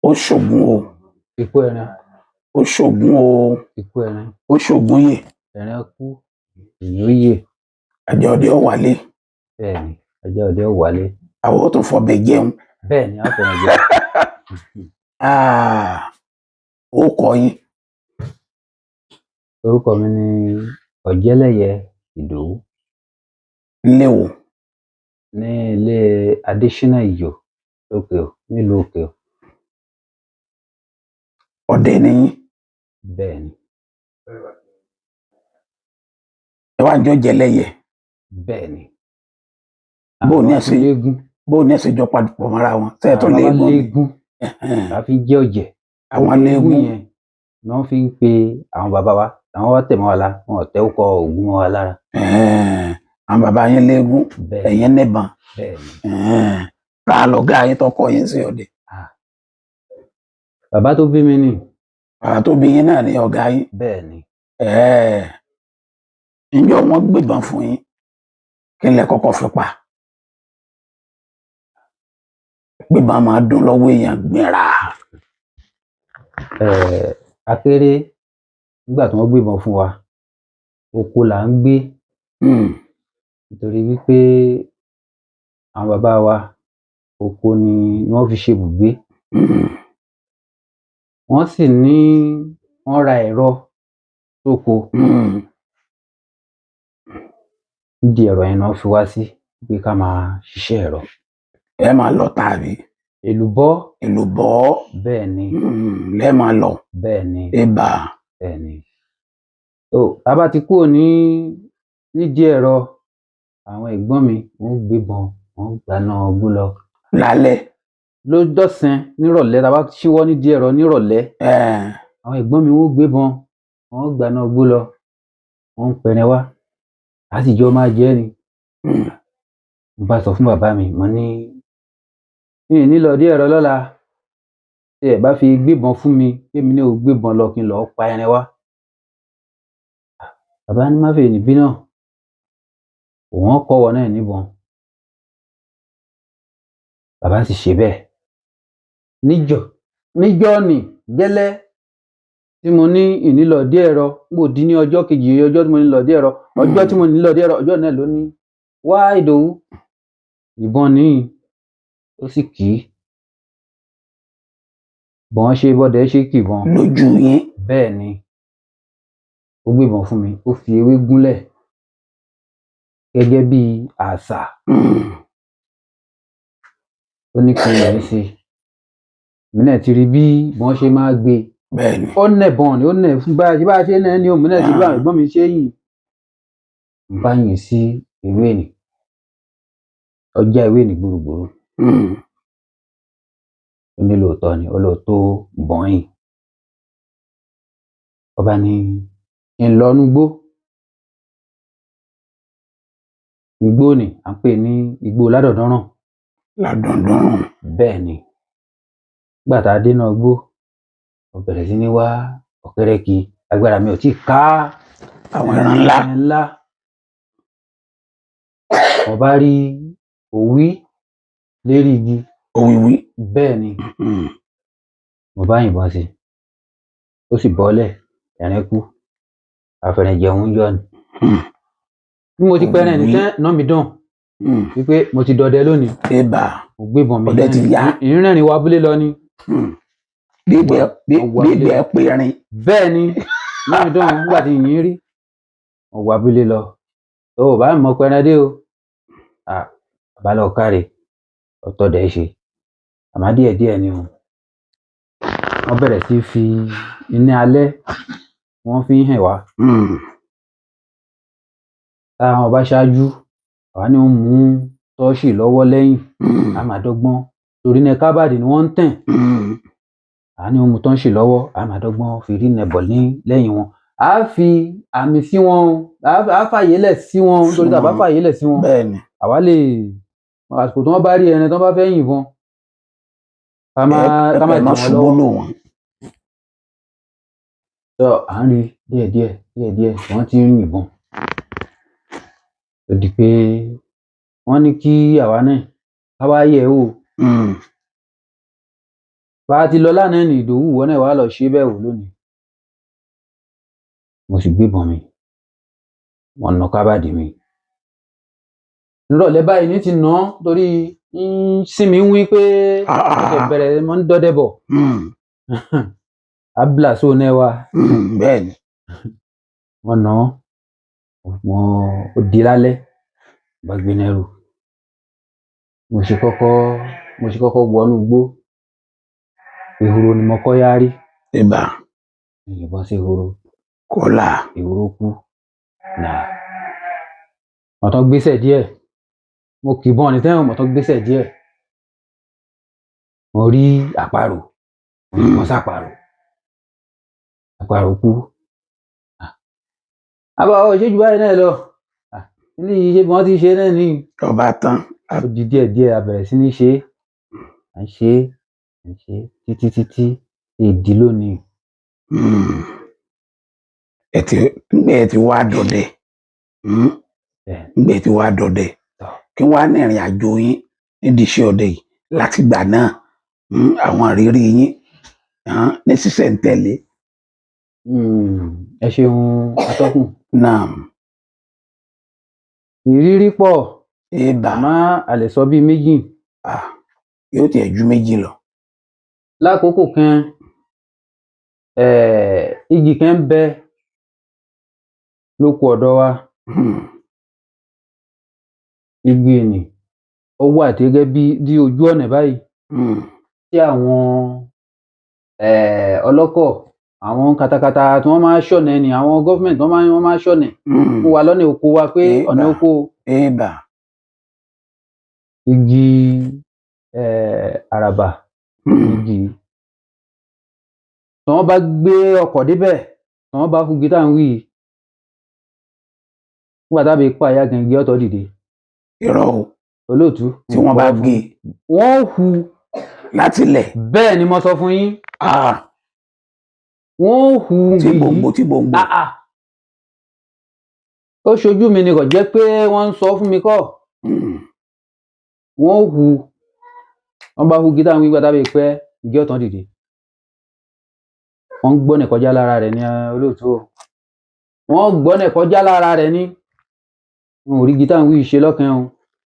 Ó ṣògùn o. Ikú ẹran. Ó ṣògùn o. Ikú ẹran. Ó ṣògùn yè. Ẹran kú, èyí ó yè. Àjọ ọdẹ ó wálé. Bẹ́ẹ̀ ni, ọjọ́ òde ó wálé. Àwọn ó tún fọbẹ̀ jẹun. Bẹ́ẹ̀ ni, a fẹ́ràn jẹ. Ah, ó kọ yín. Orúkọ mi ni Ọ̀jẹ́lẹ̀yẹ Ìdòwú. Léwo? Ní ilé Adésínà Ìjò lókè ò nílùú Òkè-Ò. Ọdẹ ni yín? Bẹ́ẹ̀ ni. Ẹ wá ń jọ jẹlẹyẹ? Bẹ́ẹ̀ ni. Bó o ní Àwọn ẹsẹ̀ léegun. Bó o ní ẹsẹ̀ jọ papọ̀ mọ́ra wọn ṣe é tó Àwọn baba léegun ni? Léegun la fi jẹ́ ọ̀jẹ̀. Àwọn léegun. Yẹn ni wọ́n fi ń pe àwọn bàbá wa, àwọn wá tẹ̀ mọ́ wa la, wọn ò tẹ́wọ́ kọ Ògún mọ́ wa lára. Ẹ̀hẹ́n. Àwọn bàbá yín léegun. Bẹ́ẹ̀ ni. Ẹ̀yin níbọn? Bẹ́ẹ̀ ni. Ẹ̀hẹ́n. Tá a lọ̀gá yín tọkọ yín sí ọdẹ? Bàbá tó bí mi ni. Bàbá tó bí yín náà ni ọ̀gá yín? Bẹ́ẹ̀ ni. Ẹ̀ẹ́, ǹjọ́ wọ́n gbébọn fún yín, kí lẹ kọ́kọ́ fi pa? Gbébọn máa dún lọ́wọ́ èèyàn gbìnrà. Akéré nígbà tí wọ́n gbébọn fún wa, oko là ń gbé, nítorí wípé àwọn bàbá wa, oko ni wọ́n fi ṣe ibùgbé. Wọ́n sì ní wọ́n ra ẹ̀rọ sóko. Nídìí ẹ̀rọ yẹn ni wọ́n fi wá sí pé ká máa ṣiṣẹ́ ẹ̀rọ. Ẹ máa lọ tàbí? Èlùbọ́. Èlùbọ́. Bẹ́ẹ̀ ni. Lẹ máa lọ. Bẹ́ẹ̀ ni. Ibà. Bẹ́ẹ̀ ni. Tó tá a bá ti kúrò ní nídìí ẹ̀rọ, àwọn ẹ̀gbọ́n mi wọ́n gbébọn, wọ́n gbaná ọgbó lọ. Lálẹ́? Ló dọ̀sán nírọ̀lẹ́, tá a bá ṣíwọ́ nídìí ẹ̀rọ nírọ̀lẹ́, àwọn ẹ̀gbọ́n mi wọ́n gbébọn, wọ́n gbaná ọgbó lọ, wọ́n ń pẹran wá, a sì jọ máa jẹ ni. Mo bá sọ fún bàbá mi, mo ní mi ì ní lọ dí ẹ̀rọ lọ́la tí ẹ bá fi gbébọn fún mi, kémi náà ó gbébọn lọ kí n lọ́ọ́ pa ẹran wá. Bàbá ní má fèyí níbí náà, òun ó kọ́wọ náà níbọn. Bàbá sì ṣe bẹ́ẹ̀. Níjọ́ nì gẹ́lẹ́ tí mo ní ìní lọ dí ẹ̀rọ, n kò dín ní ọjọ́ kejì ọjọ́ tí mo ní lọ dí ẹ̀rọ, ọjọ́ tí mo ní lọ dí ẹ̀rọ, ọjọ́ náà ló ní wá Ìdòwú, ìbọn nìyí, ó sì kì í. Bọ́n ṣe bọ́dẹ ṣe kìbọn. Lójú yín? Bẹ́ẹ̀ ni. Ó gbébọn fún mi, ó fi ewé gúnlẹ̀ gẹ́gẹ́ bí àṣà. Ó ní kí n yìn sí i. Èmi náà ti rí bí wọ́n ṣe máa gbé. Bẹ́ẹ̀ ni. Ó nẹ̀bọ̀n ni, ó nẹ̀ fún bá a ṣe náà ni òun náà ti bí àwọn ẹ̀gbọ́n mi ṣe yìn. Mo bá yìn sí ewé nì. Ọjà ewé nì gbùrùgbùrù. Ó ní lóòótọ́ ni, ó lóòótọ́ bọ̀n yìn. Ọba ní kí n lọ núgbó. Igbó ni à ń pè ní igbó Ládọ̀dọ́ràn. Ládọ̀dọ́ràn. Bẹ́ẹ̀ ni. Nígbà tá a dé náà igbó, mo bẹ̀rẹ̀ sí ní wá ọ̀kẹ́rẹ́ kí, agbára mi ò tí ì ká àwọn ẹran ńlá. Ẹran ńlá. Mo bá rí òwí lérí igi. Òwìwí? Bẹ́ẹ̀ ni. Mo bá yìnbọn sí i. Ó sì bọ́lẹ̀, ẹran kú. Àfẹ̀rẹ̀ jẹun yọ ni. Bí mo ti pẹran ẹni tán, iná mi dùn wípé mo ti dọdẹ lónìí. Ibà. Mo gbébọn mi. Ọdẹ ti yá. Ìrìnrìn wa abúlé lọ ni. Bí ìgbẹ́ perin. Bẹ́ẹ̀ ni, iná mi dùn nígbà tí yìnyín rí. Mo wọ abúlé lọ. Tó o bá mọ̀ pẹran dé o. Bàbá lọ káre, ọ̀tọ̀ dẹ̀ ṣe. Àmọ́ díẹ̀díẹ̀ ni o. Wọ́n bẹ̀rẹ̀ sí fi iná alẹ́ wọ́n fi ń hàn wá. Táwọn bá ṣáájú, àwa ni ó mú tọ́ọ̀ṣì lọ́wọ́ lẹ́yìn. A máa dọ́gbọ́n. Torí iná kábàdì ni wọ́n ń tàn. Àwa ni ó mú tọ́ọ̀ṣì lọ́wọ́, a máa dọ́gbọ́n fi rí iná bọ̀ ní lẹ́yìn wọn. A fi àmì sí wọn, a fàyè lẹ̀ sí wọn, nítorí tá a bá fàyè lẹ̀ sí wọn. Bẹ́ẹ̀ ni. Àwa lè àsìkò tí wọ́n bá rí ẹran tí wọ́n bá fẹ́ yìnbọn. Ká má ẹ má dì wọ́n ṣubú lọ́wọ́. lù wọ́n. Tọ́ à ń rí díẹ̀díẹ̀ díẹ̀díẹ̀ wọ́n ti ń yìnbọn. Ó di pé wọ́n ní kí àwa náà ká wá yẹ̀ ẹ́ wò. Bá a ti lọ lánàá ní Ìdòwú, ìwọ náà wàá lọ ṣe bẹ́ẹ̀ wò lónìí. Mo sì gbébọn mi, wọ́n na kábàdì mi nírọ̀lẹ́ báyìí ní ti nà án torí ń sinmi ń wí pé mo ṣe bẹ̀rẹ̀ mo ń dọdẹ bọ̀. Abúlà sóun náà wá. Bẹ́ẹ̀ ni. Wọ́n nà án, wọ́n ó di lálẹ́ bá gbé náà rù. Mo ṣe kọ́kọ́ wọnú igbó, ehoro ni mo kọ́ yá rí. Ibà. Yìnbọn sí ehoro. Kọlà. Ehoro kú nà. Mo tán gbéṣẹ̀ díẹ̀, mo kì í bọ́n ní tẹ́wọ̀n, mo tán gbéṣẹ̀ díẹ̀, mo rí àparò, mo yìnbọn sáparò, àparò kú. Àbá ọ̀ ṣé ju báyìí náà lọ ní ṣe bí wọ́n ti ṣe náà ní. Ọba tán. Ó di díẹ̀ díẹ̀, a bẹ̀rẹ̀ sí ní ṣe é, à ń ṣe é, à ń ṣe é títí títí èdè lónìí. Ẹ ti ngbẹ ẹ ti wá dọdẹ. Ngbẹ ẹ ti wá dọdẹ, kí wàá ní ìrìn àjò yín nídìí iṣẹ́ ọdẹ yìí láti ìgbà náà, àwọn ìrírí yín ní sísẹ̀ntẹ̀lé. Ẹ ṣeun atọ́kùn. Náà. Ìrírí pọ̀. Ibà. Àmọ́ a lè sọ bíi méjì. Yóò tiẹ̀ ju méjì lọ. Lákòókò kan, igi kan ń bẹ lóko ọ̀dọ̀ wa. Igi nì ó wà gẹ́gẹ́ bí dí ojú ọ̀nà báyìí tí àwọn ọlọ́kọ̀, àwọn katakata tí wọ́n máa ń ṣọ̀nà ni, àwọn government wọ́n máa ń ṣọ̀nà fún wa lọ́nà oko wa pé ọ̀nà oko. Ibà. Igi àràbà, igi yìí tí wọ́n bá gbé ọkọ̀ débẹ̀, tí wọ́n bá hugi tá à ń wí yìí, nígbà tá a bá pa ìyá gan, igi ọ̀tọ̀ dìde. Irọ́ o. Olóòtú. Tí wọ́n bá gé? Wọ́n hu. Láti ilẹ̀? Bẹ́ẹ̀ ni mo sọ fún yín. Wọ́n hu tí igi yìí. Gbòǹgbò tí gbòǹgbò. Ah, ah. Ó ṣojú mi ni, kò jẹ́ pé wọ́n ń sọ fún mi kọ́. Wọ́n hu, wọ́n bá hu igi tá à ń wí, nígbà tá a bá pẹ́, igi ọ̀tọ̀ dìde. Wọ́n ń gbọ́nà kọjá lára rẹ̀ ní, olóòtú o, wọ́n gbọ́nà kọjá lára rẹ̀ ní. Wọn ò rí igi tá à ń wí yìí ṣe lọ́kàn o.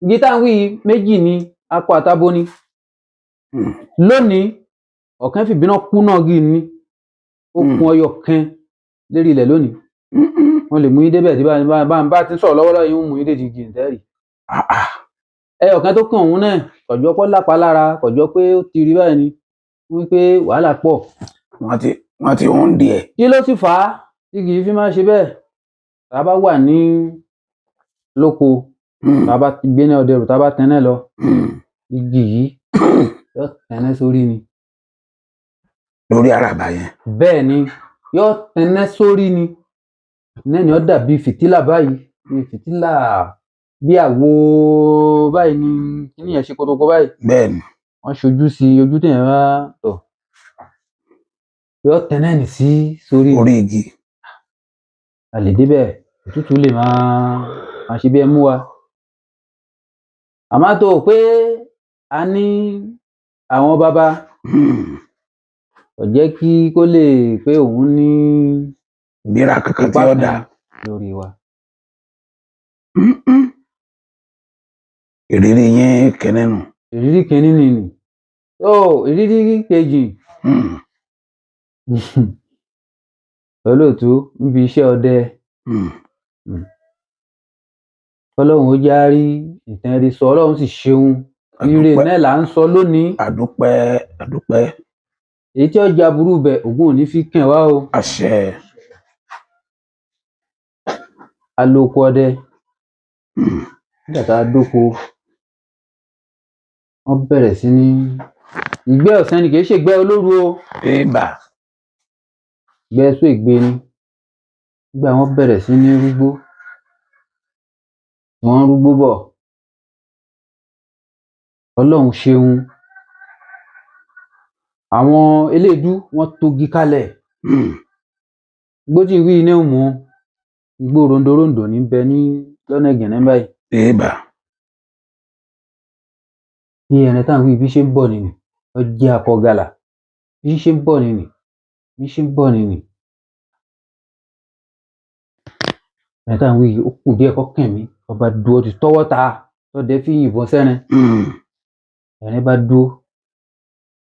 Igi tá à ń wí yìí méjì ni, akọ àtabo ni. Lónìí, ọ̀kan fìbínú kú náà igi ni ó kun ọyọ kan lérí ilẹ̀ lónìí. Wọ́n lè mú yín débẹ̀ tí bá ti ń sọ̀rọ̀ lọ́wọ́lọ́wọ́ yìí, ń mú yín dé igi ìtẹ́rì. Ẹyọ kan tó kàn òun náà kò jọ pé ó lápá lára, kò jọ pé ó ti rí báyìí ni wípé wàhálà pọ̀. Wọ́n ti ń di ẹ̀. Kí ló sì fà á tí igi yìí fi máa ń ṣe bẹ́ẹ̀? Tá a bá wà ní lóko, tá a bá gbé ní ọdẹ rù, tá a bá tẹnẹ́ lọ, igi yìí yóò tẹnẹ́ sórí ni. Lórí àràbà yẹn? Bẹ́ẹ̀ ni, yóò tẹnẹ́ sórí ni náà ni, ó dàbí fìtílà báyìí, bí fìtílà, bí àwo báyìí ni kíní yẹn ṣe kótókó báyìí. Bẹ́ẹ̀ ni. Wọ́n ṣojú sí ojú téèyàn bá tọ̀, yóò tẹnẹ́ nì sí sórí orí igi. A lè débẹ̀, òtútù lè máa máa ṣe bí ẹ mú wa, àmọ́ tó o pé a ní àwọn bàbá kò jẹ́ kí kó lè pé òun ní ìgbéra kankan tí ipá ó kan dà lórí wa. Ìrírí yín kẹ́nẹ́ nù. Ìrírí kìíní nìyí tó. Ìrírí kejì, olóòtú, níbi iṣẹ́ ọdẹ, Ọlọ́run ó já rí ìtàn rí sọ, Ọlọ́run sì ṣeun, ire Àdúpẹ́. náà là ń sọ lónìí. Àdúpẹ́, àdúpẹ́. Èyí tí ọjà burú bẹ, Ògún ò ní fi kàn wá o. Àṣẹ. Alóko ọdẹ. Nígbà tá a dóko, wọ́n bẹ̀rẹ̀ sí ní ìgbẹ́ ọ̀sán ni, kì í ṣe ìgbẹ́ olóru o. Ibà. Ìgbẹ́ sún ègbé ni. Nígbà wọ́n bẹ̀rẹ̀ sí ní rúgbó, wọ́n ń rúgbó bọ̀, Ọlọ́run ṣeun, àwọn eléèdú wọ́n togi kalẹ̀. Igbó tí ń wí iná mú igbó rondóròǹdó ní bẹ ní lọ́nà Ìgànnẹ́ báyìí. Ibà. Bí ẹran táwọn wí bí ṣe ń bọ̀ nìyí, ó jẹ́ akọ gàlà. Bí ṣe ń bọ̀ nìyí, bí ṣe ń bọ̀ nìyí. Ẹni tá à ń wí yìí, ó kù díẹ̀ kọ́kàn mí, ọba dúró ti tọwọ́ ta tọ́dẹ fi yìnbọn sẹ́rin. Ẹni bá dúró,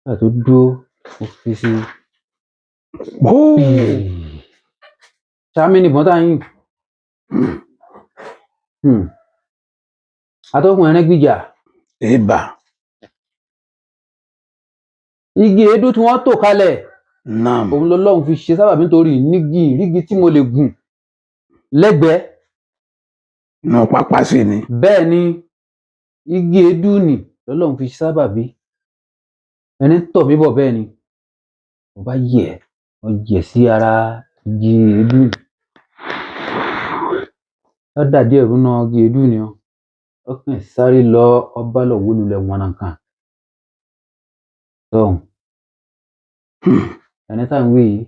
nígbà tó dúró, ó fi sí sàmì nìbọn tá à ń yìn. Atọ́kùn, ẹran gbìjà. Ìbà. Igi èédú tí wọ́n tò kalẹ̀, òun lọ́lọ́run fi ṣe sábàbí, nítorí nígi ìrígi tí mo lè gùn lẹ́gbẹ̀ẹ́. Nù pápá sí ni. Bẹ́ẹ̀ ni, igi èédú nì lọ́lọ́run fi ṣe sábàbí. Ẹni tọ̀ mí bọ̀, bẹ́ẹ̀ ni mo bá yẹ̀, mo yẹ̀ sí ara igi èédú nì. Ó dàdí ẹ̀rú náà, igi èédú ni ó kàn sáré lọ, ọba lọ wó lulẹ̀ wọnàkàn tọ́hún. Ẹni tá à ń wí yìí,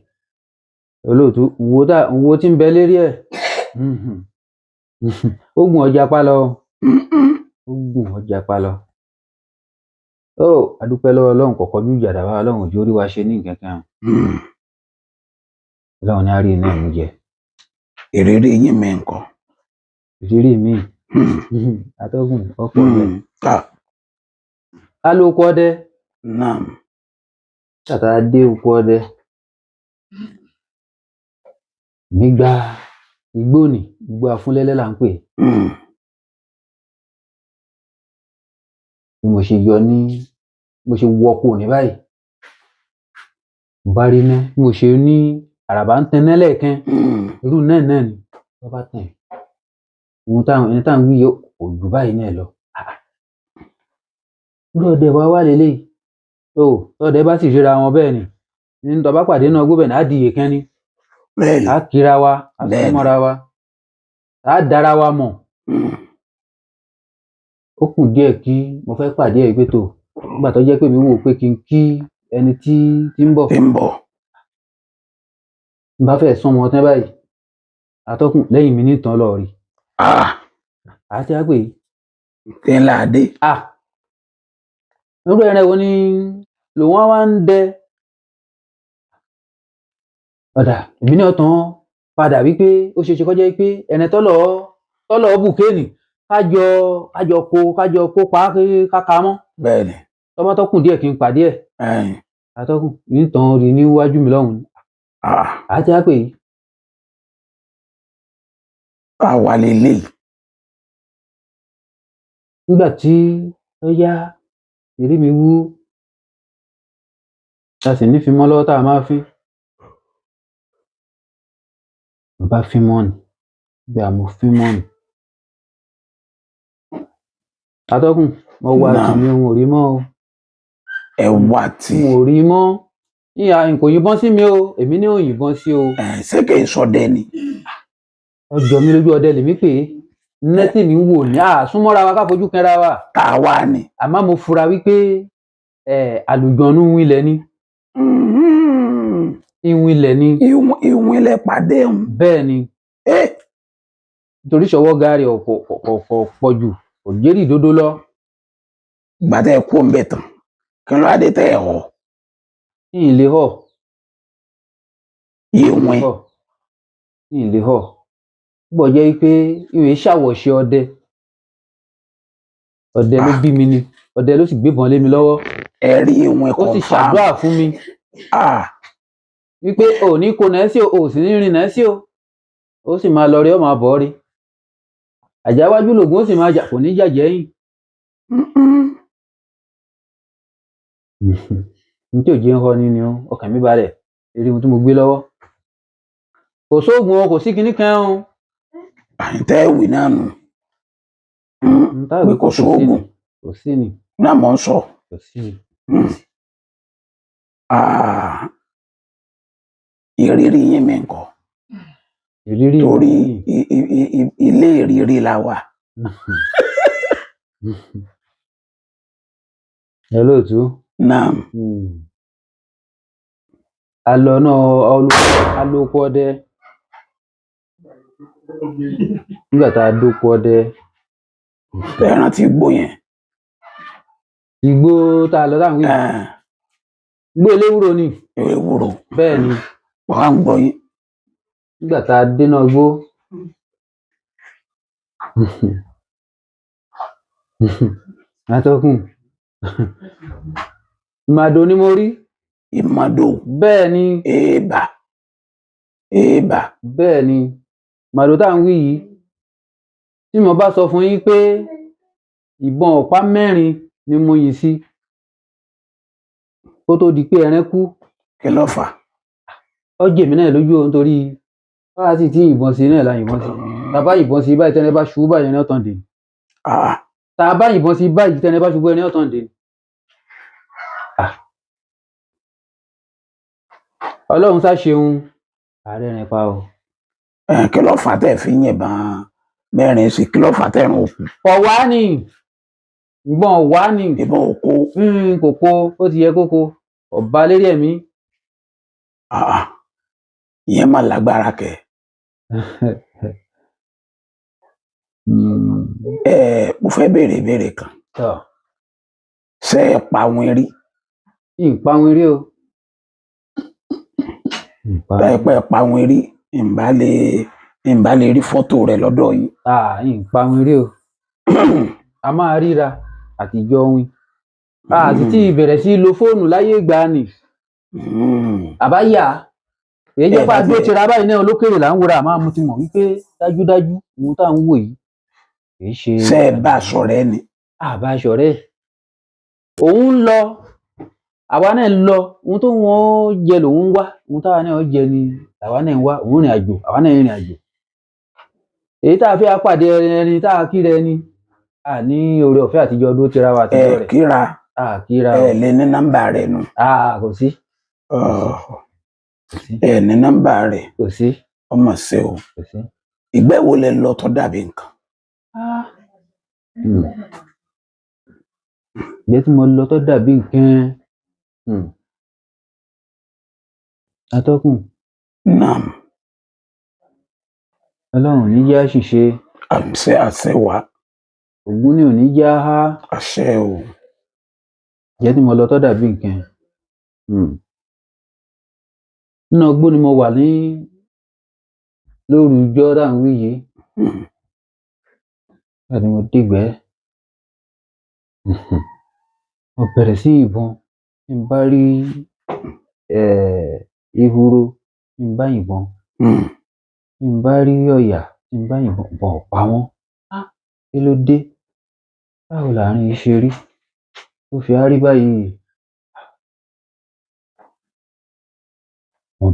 olóòtú, wo tá wo tí ń bẹ lérí ẹ̀, ó gùn ọjà pa lọ, ó gùn ọjà pa lọ. Ó adúpẹ́ lọ́wọ́ Ọlọ́run, kọ̀kọ́ ju ìjà dàbá Ọlọ́run òjò orí wa ṣe ní nǹkan kan. Ọlọ́run ní á rí iná ìmú jẹ. Ìrírí yín mi nǹkan. Ìrírí mi, atọ́gùn, ọ̀pọ̀ rẹ̀. Ká ló kọ́ dẹ́. Tàtà dé oko ọdẹ, mi gba igbó ní igbó afúnlẹ́lẹ́ là ń pè é. Bí mo ṣe yọ ní, bí mo ṣe wọkò ní báyìí, mo bá rí iná. Bí mo ṣe ní àràbà ń taná lẹ́ẹ̀kan, irú náà náà ni wọ́n bá tàn. Ohun táwọn ẹni táwọn wí yìí kò jù báyìí náà lọ. Irú ọdẹ wa wà léléyìí o. Tọdẹ bá sì ríra wọn bẹ́ẹ̀ ni ní tọ́ bá pàdé náà gbóbẹ̀ náà á di ìyèkán ni. Á kíra wa, á súnmọ́ra wa, á dára wa mọ̀. Ó kù díẹ̀ kí mo fẹ́ pàdé ẹ̀ pé tó, nígbà tó jẹ́ pé mi wò pé kí n kí ẹni tí tí ń bọ̀. Tí ń bọ̀. N bá fẹ́ sún wọn tán báyìí, atọ́kùn, lẹ́yìn mi ní ìtàn lọ rí. Àti á pè é. Kí n là dé. Irú ẹran wo ni lòun á wá ń dẹ? Ọ̀dà èmi náà tán padà wípé ó ṣeé ṣe kó jẹ́ pé ẹni tọ́lọ̀ bùkéènì, kájọ kó, kájọ kópa káka mọ́. Bẹ́ẹ̀ni. Tọ́mọ́tọ́kùn díẹ̀ kí n pàdé ẹ̀. Atọ́kùn, ní tàn rí níwájú mi lọ́hùn. Àti á pè é. Àwa lélẹ́yìí. Nígbà tí ó yá, ìrí mi wú, a sì ní fimọ́ lọ́wọ́ tá a máa fín. Mo bá fín mọ́ ni, gbà mo fín mọ́ ni. Atọ́kùn, mo wá tì mí, n ò rí mọ́ o. Ẹ wá tì. N ò rí mọ́. Ìyá kò yìnbọn sí mi o, èmi ní ò yìnbọn sí o. Ṣé kì í ṣọdẹ ni? Ọjọ́ mi lójú, ọdẹ lèmi pè é. Nẹ́tì mi wò ní àsúnmọ́ra wa, ká fojú kẹra wa. Tá a wá ni. Àmọ́ mo fura wípé àlùjọ̀nú ilẹ̀ ni. Ìwìn ilẹ̀ ni. Ìwìn ilẹ̀ pàdé ń. Bẹ́ẹ̀ ni. Nítorí ṣọwọ́ gaari ọ̀pọ̀ pọ̀ jù, kò jẹ́rìí ìdodo lọ. Ìgbà tẹ́ ẹ kú ń bẹ̀ tán, kí ló dé tẹ́ ẹ họ? Ìyìn lè họ. Ìwìn. Ìyìn lè họ. Gbọ́ jẹ́ pé ìwé ṣàwọ̀ṣe ọdẹ. Ọdẹ ló bí mi ni, ọdẹ ló sì gbébọn lé mi lọ́wọ́. Ẹ rí ìwìn Ó sì ṣàdúrà fún mi wípé ò ní kó náà sí o, ò sì ní rìn náà sí o, ó sì máa lọ rí, ó máa bọ̀ rí. Àjáwájú lògùn, ó sì máa jà, kò ní jàjẹ́ yìí. Ní tí ò jẹ́ ń họ ni o, ọkàn mi balẹ̀ eré ohun tí mo gbé lọ́wọ́. Kò sóògùn o, kò sí kinní kan o. Àyìntẹ́ ìwì náà nù. Pé kò sóògùn. Kò sí ni. Náà mò ń sọ. Kò sí ni. Ìrírí yín mi ńkọ́? Ìrírí Torí ilé ìrírí la wà. Ẹ lóòtú. Náà. A lọ náà, alóko ọdẹ. Nígbà tá a dóko ọdẹ. Ẹ rántí igbó yẹn? Igbó tá a lọ táwọn wí. Igbó eléwúro ni. Ewúro. Bẹ́ẹ̀ ni. Wọ́n á ń gbọ́ yín. Nígbà tá a dénú igbó, atọ́kùn, ìmàdò ni mo rí. Ìmàdò. Bẹ́ẹ̀ ni. Èèbà èèbà. Bẹ́ẹ̀ ni, ìmàdò tá à ń wí yìí, tí mo bá sọ fún yín pé ìbọn ọ̀pá 4 ni mo yìn sí kó tó di pé ẹran kú. Kí ló fà á? Ó jèmí náà lójú o, nítorí báwa sì tí yìnbọn sí náà la yìnbọn sí. Tá a bá yìnbọn sí báyìí, tẹ́ni bá ṣubú báyìí, ẹni ọ̀tàn dè. Tá a bá yìnbọn sí báyìí, tẹ́ni bá ṣubú, ẹni ọ̀tàn dè. Ọlọ́run sá ṣeun, ààrẹ rìn pa o. Kí ló fà á tẹ́ fi yìnbọn 4 sí? Kí ló fà á tẹ́ rìn òkú? Ọ̀wá ni, ìbọn ọ̀wá ni. Ìbọn òkú. Kò kó, ó ti yẹ kókó ọba lérí ẹ̀mí. Ìyẹn máa lágbára kẹ. Mo fẹ́ béèrè ìbéèrè kan. Ṣé ẹ pa wọn rí? Ìpa wọn rí o. Báyìí pé ẹ pa wọn rí, ìbá lè rí fọ́tò rẹ̀ lọ́dọ̀ yín. Ìpa wọn rí o. A máa ríra àtijọ́ win. A sì ti bẹ̀rẹ̀ sí lo fóònù láyé ìgbà ni. Àbá yà. Èyí jẹ́ pé àdúró tira báyìí náà olókèrè là ń wúra, àmọ́ mo ti mọ̀ wípé dájúdájú ohun tá à ń wò yìí kì í ṣe. Ṣé ẹ bá a ṣọ̀rẹ́ ni? A bá a ṣọ̀rẹ́. Òun ń lọ, àwa náà ń lọ, ohun tó wọ́n jẹ lòun ń wá, ohun táwa náà jẹ ni àwa náà ń wá, òun rìn àjò, àwa náà rìn àjò. Èyí tá a fi pàdé ẹni tá a kíra ẹni, a ní oore ọ̀fẹ́ àtijọ́ dúró tira wa àtijọ́ rẹ̀. Ẹ kíra. A kíra. Ẹ lè ní nọ́mbà rẹ̀ nù. Kò sí. Ẹ ní nọ́mbà rẹ̀. Kò sí. Ọmọ ṣe o. Kò sí. Ìgbẹ́ wo lẹ lọ tó dàbí nǹkan? Ìgbẹ́ tí mo lọ tó dàbí nǹkan. Atọ́kùn. Naam. Ọlọ́run ní jẹ́ àṣìṣe. Àṣẹ àṣẹ wa. Ògún ni ò ní jẹ́ á. Àṣẹ o. Ìgbẹ́ tí mo lọ tó dàbí nǹkan. Nínú igbó ni mo wà ní lóru ijọ́ tá à ń wí yìí. Nígbà tí mo dégbẹ̀ẹ́, mo bẹ̀rẹ̀ sí yìnbọn. Tí n bá rí ehoro, tí n bá yìnbọn. Tí n bá rí ọ̀yà, tí n bá yìnbọn, ìbọn ò pa wọ́n. Kí ló dé? Báwo làárín yìí ṣe rí? Ó fi á rí báyìí. Mo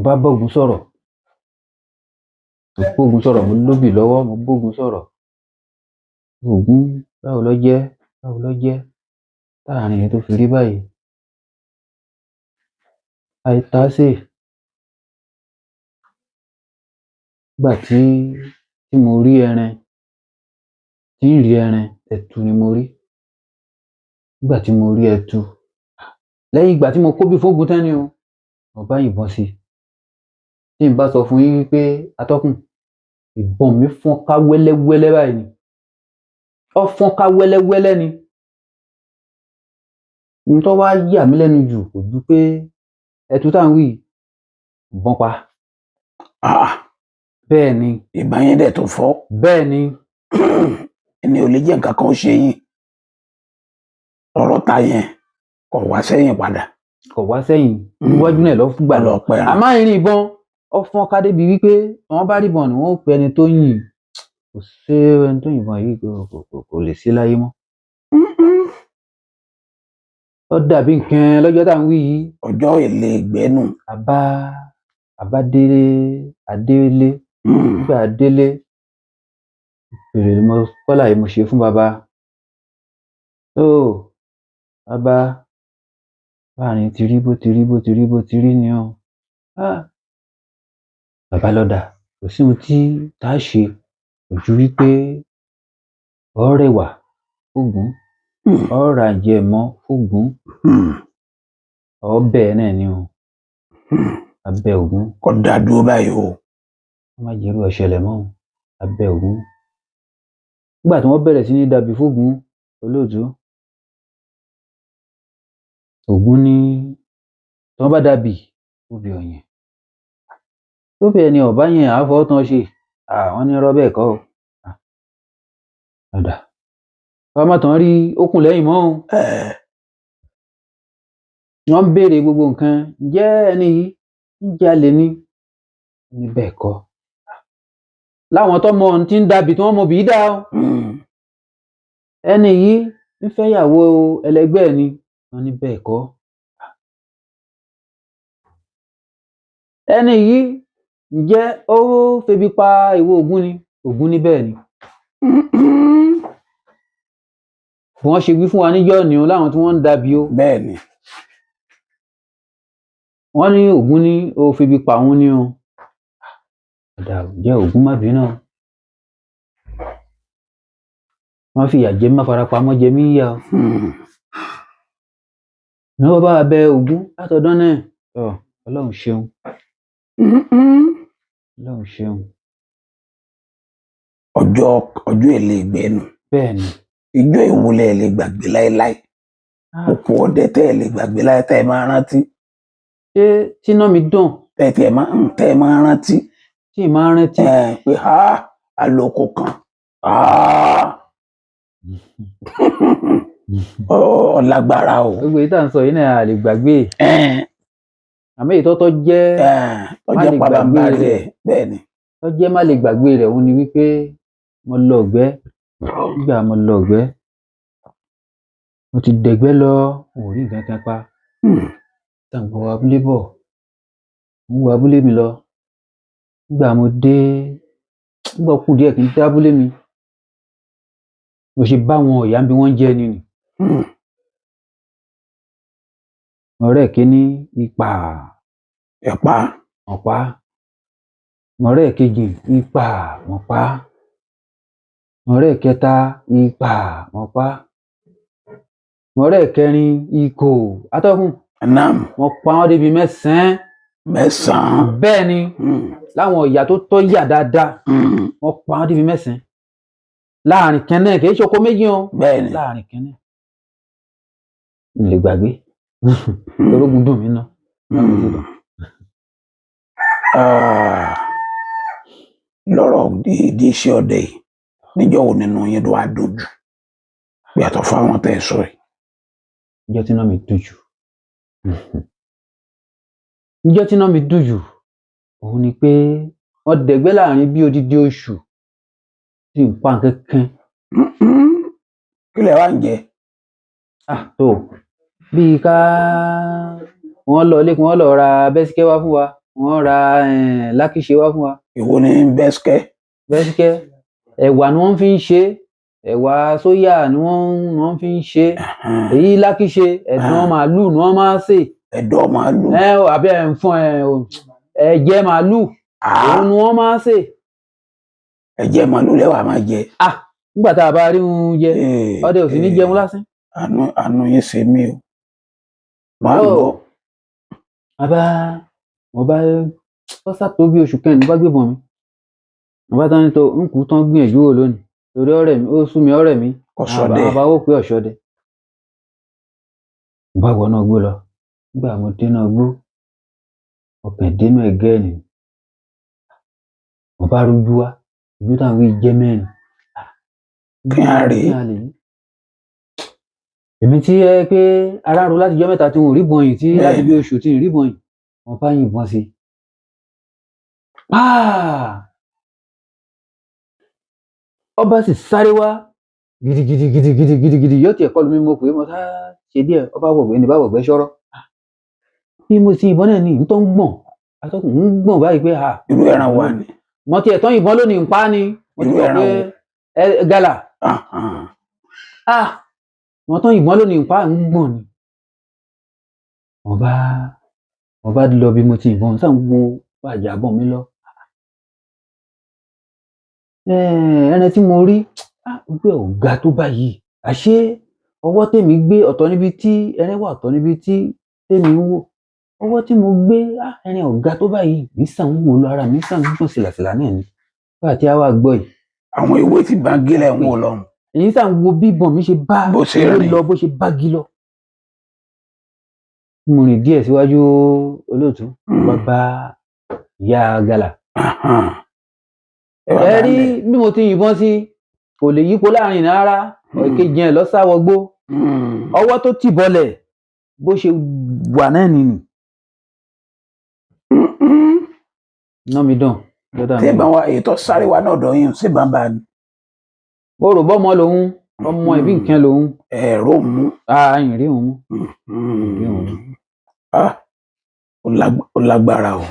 bá bọ́gun sọ̀rọ̀. Mo bógun sọ̀rọ̀, mo lóbì lọ́wọ́, mo bógun sọ̀rọ̀. Ògún, báwo ló jẹ́? Báwo ló jẹ́? Táàrin yìí tó fi rí báyìí. Àìtàsé. Nígbà tí mo rí ẹran, tí ń rí ẹran, ẹtu ni mo rí. Nígbà tí mo rí ẹtu, lẹ́yìn ìgbà tí mo kó bí fógun tán ni o, mo bá yìnbọn sí i. Tí n bá sọ fún yín wípé atọ́kùn, ìbọn mi fọ́n ká wẹ́lẹ́wẹ́lẹ́ báyìí ni. Ó fọ́n ká wẹ́lẹ́wẹ́lẹ́ ni. Ohun tó wá yà mí lẹ́nu jù kò ju pé ẹtu tá à ń wí ìbọn pa. Bẹ́ẹ̀ ni. Ìbọn yẹn dẹ̀ tó fọ́. Bẹ́ẹ̀ ni. Ẹni ò lè jẹ́ nǹkan kan ó ṣe yín. Ọ̀rọ̀ ta yẹn kò wá sẹ́yìn padà. Kò wá sẹ́yìn. Níwájú náà lọ fún gbà lọ pẹ́. Àmọ́ ìrìn ìbọn ó fọ́n ká débi wípé wọ́n bá rí ìbọn ni wọ́n ó pe ẹni tó yìn. Kò sí ẹni tó yìnbọn yìí kò lè sí láyé mọ́. Ó dàbí nǹkan lọ́jọ́ tá à ń wí yìí. Ọjọ́ èlé ìgbẹ́nu. Àbá délé Adélé. Nígbà délé, èrè ni mo kọ́là yìí mo ṣe fún bàbá. Tó bàbá, báàrin ti rí bó ti rí bó ti rí bó ti rí ni o. Bàbá lọ́dà, kò sí ohun tí tá a ṣe kò ju wípé ọ rẹwà fógun, ọ ra jẹmọ́ fógun, ọ bẹ́ẹ̀ náà ni o. Abẹ́ Ògún. Kò dá dúró báyìí o. Wọ́n má jẹ́rú ọ̀ṣẹlẹ̀ mọ́ o. Abẹ́ Ògún. Nígbà tí wọ́n bẹ̀rẹ̀ sí ní dàbí fógun olóòtú. Ògún ní tí wọ́n bá dàbí obì ọ̀yàn tóbi ẹni ọ̀bá yẹn àáfọ̀ tán ṣe àwọn ní irọ́ bẹ́ẹ̀ kọ́ o. Ọ̀dà ká má tán rí okùn lẹ́yìn mọ́ o. Wọ́n ń béèrè gbogbo nǹkan, ǹjẹ́ ẹni yìí ń jalè ni? Ní bẹ́ẹ̀ kọ́. Láwọn tó mọ ohun tí ń dàbí tí wọ́n mọ bìí dá o. Ẹni yìí ń fẹ́yàwó ẹlẹgbẹ́ ẹ̀ ni? Wọ́n ní bẹ́ẹ̀ kọ́. Ẹni yìí ǹjẹ́ ó febi pa ìwọ Ògún ni? Ògún ní bẹ́ẹ̀ ni. Bí wọ́n ṣe wí fún wa níjọ́ ni o, láwọn tí wọ́n ń dàbí o. Bẹ́ẹ̀ ni. Wọ́n ní Ògún ní ó febi pa òun ni o. Ọ̀dà, ǹjẹ́ Ògún má bínú o. Wọ́n fìyà jẹ mí, má fara pamọ́ jẹ mí níyà o. Ní wọ́n bá bẹ Ògún látọdún náà, tọ́ Ọlọ́run ṣeun. Ọlọ́run ṣeun. Ọjọ́ ọjọ́ èlé ìgbẹ́nu. Bẹ́ẹ̀ ni. Ìjọ ìwúlẹ̀ ẹ̀ lè gbàgbé láéláé. Òkú ọdẹ tẹ́ ẹ̀ lè gbàgbé láé tẹ́ ẹ máa rántí. Ṣé tíná mi dùn? Tẹ́ ẹ máa rántí. Tí ì máa rántí. Pé ha àlòkù kan. Ó lágbára o. Gbogbo èyí tá à ń sọ yìí náà a lè gbàgbé. Àmọ́ èyí tọ́tọ́ jẹ́ Tó jẹ́ pabambarì ẹ̀ bẹ́ẹ̀ ni. Tó jẹ́ má lè gbàgbé rẹ̀ òun ni wípé mo lọ ọ̀gbẹ́. Nígbà mo lọ ọ̀gbẹ́, mo ti dẹ̀gbẹ́ lọ, n ò rí nǹkan kan pa. Tàǹgbọ̀ abúlé bọ̀, mo ń wọ abúlé mi lọ. Nígbà mo dé, nígbà ó kù díẹ̀ kí n dé abúlé mi, mo ṣe bá àwọn ọ̀yà bí wọ́n ń jẹ ni nì. Ọ̀rẹ́ kìíní ipa. Ẹ̀pá. Ọ̀pá. Ọ̀rẹ́ kejì ipa ọ̀pá. Ọ̀rẹ́ kẹta ipa ọ̀pá. Ọ̀rẹ́ kẹrin ikò atọ́kùn. Naam. Wọ́n pa wọ́n débi 9. 9. Bẹ́ẹ̀ ni, láwọn ọ̀yà tó tọ́ yà dáadáa. Wọ́n pa wọ́n débi 9. Láàrin kẹ́nẹ́ kì í ṣe oko méjì o. Bẹ́ẹ̀ ni. Láàrin kẹ́nẹ́. N lè gbàgbé. Orógun dùn mí ná. Lọ́rọ̀ ìdí iṣẹ́ ọdẹ yìí, níjọ́ wo nínú yín ló wá dojú? Yàtọ̀ fáwọn tẹ́ ẹ sọ yìí. Níjọ́ tí iná mi dùn jù. Níjọ́ tí iná mi dùn jù, òun ni pé wọ́n dẹ̀gbẹ́ láàrin bí odidi oṣù tí n pa nǹkan kan. Kí lẹ wá ń jẹ? Tó bí ká wọ́n lọ ilé kí wọ́n lọ ra bẹ́síkẹ́ wá fún wa, wọ́n ra lákìṣe wá fún wa. Èwo ni bẹ́síkẹ́? Bẹ́síkẹ́, ẹ̀wà ni wọ́n fi ń ṣe, ẹ̀wà sóyà ni wọ́n fi ń ṣe. Èyí lákìṣe, ẹ̀dọ̀ màálù ni wọ́n máa ń sè. Ẹ̀dọ̀ màálù. Àbí ẹ̀jẹ̀ màálù. Òun ni wọ́n máa ń sè. Ẹ̀jẹ̀ màálù lẹ́wà máa jẹ. Nígbà tá a bá rí un jẹ, ọdẹ ò sì ní jẹun lásán. Àánú yín ṣe mí o. Màá lọ. Mo bá ó sàtó bí oṣù kẹrin, mo bá gbébọn mi. Mo bá tán ní tó ń kú tán gbìyànjú wò lónìí. Torí ọ̀rẹ́ mi, ó sú mi ọ̀rẹ́ mi. Ọ̀ṣọ́dẹ. Àwọn bá wò pé ọ̀ṣọ́dẹ. Mo bá wọ náà gbó lọ. Nígbà mo dé náà gbó, ọkàn dénú ẹ̀gẹ́ ni. Mo bá rújú wá, ojú táwọn wí jẹ́ mẹ́rin. Kí á rèé. Kí á lè rí. Èmi tí ẹ pé ara ro láti jọ́ mẹ́ta tí n ò rí bọ̀yìn tí láti bí oṣù tí n rí bọ̀yìn, mo bá yìnbọn sí i. Ọba sì sáré wá gidigidi gidigidi gidigidi yóò tiẹ̀ kọlu mi, mo pè é, mo sá ṣe díẹ̀, ọba wọ̀gbẹ́ ni bá wọ̀gbẹ́ ṣọ́rọ́. Bí mo ti ìbọn náà ni n tó ń gbọ̀n, atọ́kùn ń gbọ̀n báyìí pé ha. Irú ẹran wa ni. Mo tiẹ̀ tán ìbọn lónìí ń pa ni. Mo ti Irú sọ ẹran pé wo? Ẹ gàlà. Mo tán ìbọn lónìí ń pa ń gbọ̀n ni. Mo bá lọ bí mo ti ìbọn sáà ń wo bàjá bọ̀ mí lọ. Ẹran tí mo rí, ojú ẹ̀ ò ga tó báyìí. Àṣé ọwọ́ tèmi gbé ọ̀tọ̀ níbi tí ẹran wà, ọ̀tọ̀ níbi tí tèmi ń wò. Ọwọ́ tí mo gbé, ẹran ò ga tó báyìí. Mi sàn ń wò lọ ara mi sàn ń gbọ̀n sílàsílà náà ni. Nígbà tí a wá gbọ́ yìí. Àwọn ewé tí bá ń gé lẹ̀ ń wò lọ́hùn. Èyí sàn wo bí ìbọn mi ṣe bá Bó ṣe rìn. lọ, bó ṣe bá gi lọ. Mo rìn díẹ̀ síwájú olóòtú, mo bá bá ìyá gàlà. Ẹ wá Ẹ bá rí ń bẹ̀. bí mo ti yìnbọn sí, kò lè yípo láàrin rárá. Èkejì ẹ̀ lọ sáwọgbó. Ọwọ́ tó tì bọlẹ̀ bó ṣe wà náà nìyí. Iná mi dàn lọ́dọ̀ Tí mi. ìbọn wa èyí tó sáré wa náà dọ̀ yín sí bàbá ni? Mo rò bọ́mọ lòun, ọmọ ìbí nǹkan lòun. Ẹ̀rọ mú. Ààyìn rí òun mú. Rí òun mú. Ah, ó lágbára o.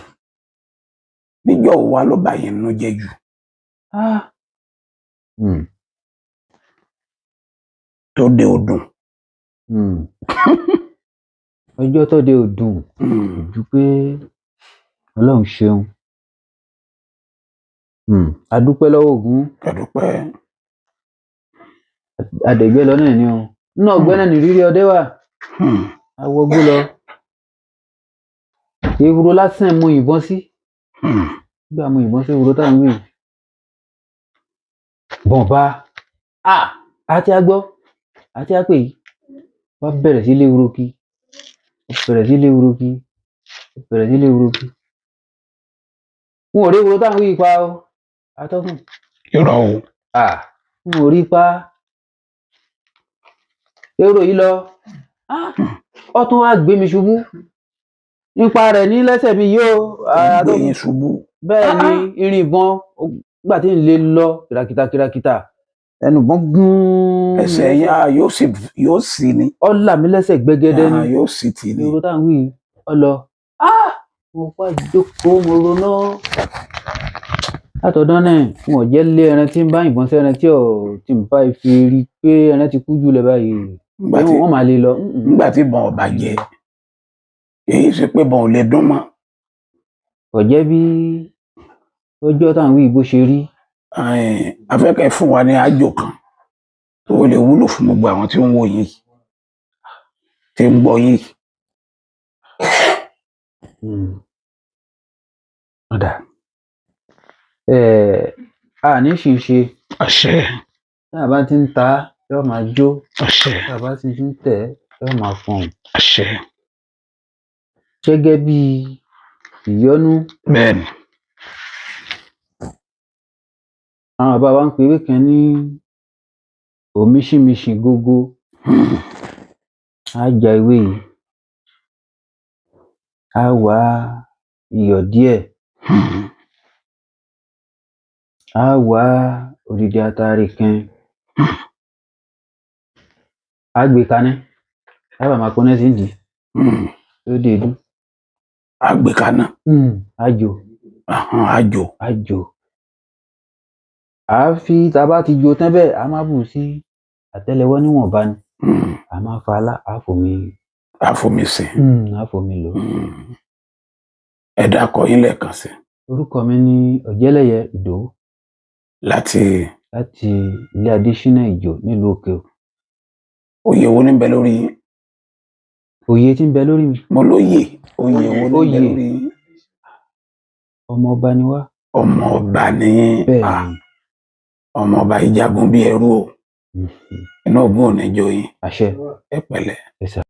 Níjọ́ wo wá ló bá yín nínú jẹ́ jù? Ah. Tó dé odùn. Ọjọ́ tó dé ò dùn ju pé Ọlọ́run ṣeun. A dúpẹ́ lọ́wọ́ Ògún. Kẹdùpẹ́. Adẹ̀gbẹ́ lọ náà ni o. Nínú ọgbẹ́ náà nìrírí ọdẹ wà. Awọgbó lọ. Ehoro lásán mo yìnbọn sí. Nígbà mo yìnbọn sí ehoro táwọn wí. Bọ̀nba. Àti agbọ́. Àti apè yìí. Wọ́n bẹ̀rẹ̀ sí lé ehoro kí. Wọ́n bẹ̀rẹ̀ sí lé ehoro kí. Wọ́n bẹ̀rẹ̀ sí lé ehoro kí. N ò rí ehoro táwọn wí pa o. Atọ́kùn. Irọ́ o. N ò rí pa. Ehoro yìí lọ. Ó tún wá gbé mi ṣubú. Nípa rẹ̀ ní lẹ́sẹ̀ mi yìí o. Ó gbé yín ṣubú. Bẹ́ẹ̀ ni, irin ìbọn nígbà tí n lè lọ kìràkìtà kìràkìtà ẹnu ìbọn gún. Ẹsẹ̀ yín yóò sì ni. Ó là mí lẹ́sẹ̀ gbẹgẹdẹ ni. Yóò sì tì ní. Ehoro táwọn wí ọ lọ. Mo wá jókòó, mo ronú. Látọ̀dọ̀ náà, n ò jẹ́ lé ẹran tí ń bá yìnbọn sí ẹran tí ò tí ń bá fi rí pé ẹran ti kú jù lọ báyìí. Wọ́n máa lè lọ. Nígbà tí ìbọn ò bá jẹ, èyí ṣe pé ìbọn ò lè dún mọ́. Kò jẹ́ bí ọjọ́ táwọn wí bó ṣe rí. A fẹ́ kẹ́ fún wa ní àjò kan tó lè wúlò fún gbogbo àwọn tí ń wò yín, tí ń gbọ́ yín. Ọ̀dà. A ní ṣì ṣe. Àṣẹ. Tá a bá ti ń ta, yóò máa jó. Àṣẹ. Tá a bá ti ń tẹ̀, yóò máa fọhùn. Àṣẹ. Gẹ́gẹ́ bí ìyọ́nú. Bẹ́ẹ̀ni. Àwọn bàbá wa ń pe ewé kan ní òmíṣìmíṣì gógó. A já ewé yìí. A wá iyọ̀ díẹ̀. A wá odidi atare kan. A gbé kaná. A bá máa kóná sí ìdí. Yóò dé dú. A gbé kaná. A jò. A jò. A jò. A fi tá a bá ti jó tán bẹ́ẹ̀, a máa bù sí àtẹ́lẹwọ́ níwọ̀nba ni. A máa fa alá, a fomi. A fomi sí. A fomi lò. Ẹ dákọ yín lẹ́ẹ̀kan sí. Orúkọ mi ni Ọ̀jẹ́lẹ̀yẹ Ìdòwú. Láti? Láti ilé Adéṣínà Ìjò nílùú Òkè O. Oyè wo ní bẹ lórí yín? Oyè tí ń bẹ lórí mi. Mo lóye, oyè wo ní bẹ lórí yín? Ọmọ ọba ni wá. Ọmọ ọba ni yín. Bẹ́ẹ̀ ni. Ọmọ ọba yìí jagun bí ẹrú o. Inú Ògún ò ní jó yín. Àṣẹ. Ẹ pẹ̀lẹ́. Ẹ sà.